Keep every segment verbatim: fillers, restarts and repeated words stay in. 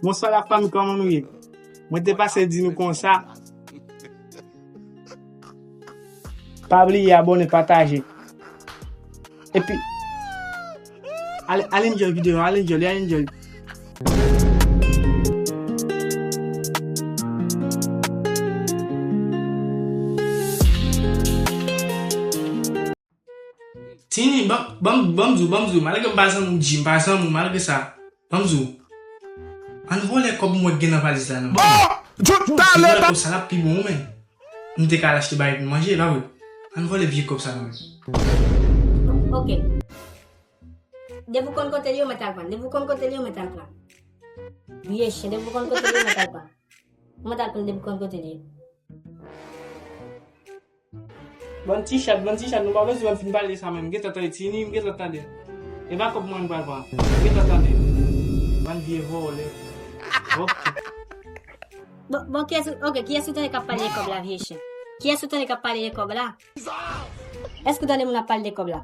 Bonswa la fanmi, kòman nou ye? Mwen te pase di nou konsa. Pa bliye abòne, pataje. Epi, ale, ale enjoy videyo, ale enjoy, ale enjoy. Tini, ban, ban, ban m di w, ban m di w, malgre m pa zanmi w, G, m pa zanmi w, malgre sa, ban m di w, ann vòlè kòb mwen k gen nan valiz la, non. Bon, jouk talè. Vòlè kòb sa, l ap pi bon, wi, men. M te ka al achte bagay pou manje, pa vre? Ann vòlè vye kòb sa, non, men. Ok. Depi w konn kote l ye, w mèt al pran. Depi w konn kote l ye, w mèt al pran. Vye chen, depi w konn kote l ye, w mèt al pran. W mèt al pran depi w konn kote l ye. Bann ti chat, bann ti chat, nou pa bezwen fin pale de sa menm. M gentan tande Tini, m gentan tande. E pa kòb mwen m pral pran. M gentan tande. Bann vye vòlè. Ok. Bon, bon, kiyès, ok, kiyès ou tande k ap pale de kòb la, vye chen? Kiyès ou tande k ap pale de kòb la? Èske ou tande moun ap pale de kòb la?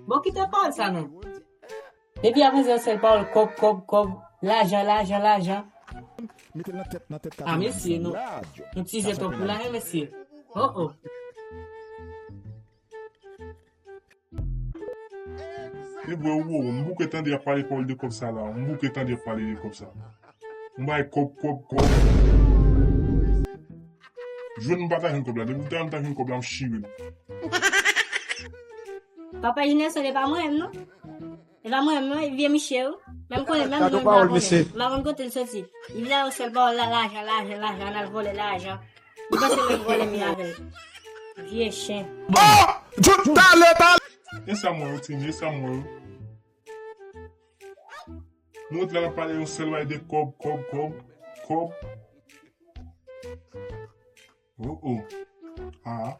Bon, kite pawòl sa non. Depi aprezan, yon sèl pawòl, kòb, kòb, kòb, lajan, lajan, lajan. Mete l nan tèt, nan tèt Katrina. Ah, mesye, nou, nou tize twòp pou lajan, mesye. Oh, oh. E vre, ou, ou, m bouke tande y ap pale pawòl de kòb sa la. M bouke tande y ap pale de kòb sa. M bay kòb, kòb, kòb. Jwenn m pa ta jwenn kòb la. Depi m ta, m ta jwenn kòb la, m chire l. Papa Inès, se pa mwen menm, non? E pa mwen menm, non, e vye miche, wi. Men m konnen, menm mwen pa konnen. M pa konn kote l soti. Li vin ak yon sèl pawòl la, lajan, lajan, lajan, ann al vòlè lajan. Li panse menm vòlè m ye avè l. Vye chen. Oh! Jouk talè, talè! E sa mwen, wi, Tini, e sa mwen, wi. Nou ret la n ap pale yon sèl bagay de kòb, kòb, kòb, kòb. Oh, oh. Ah.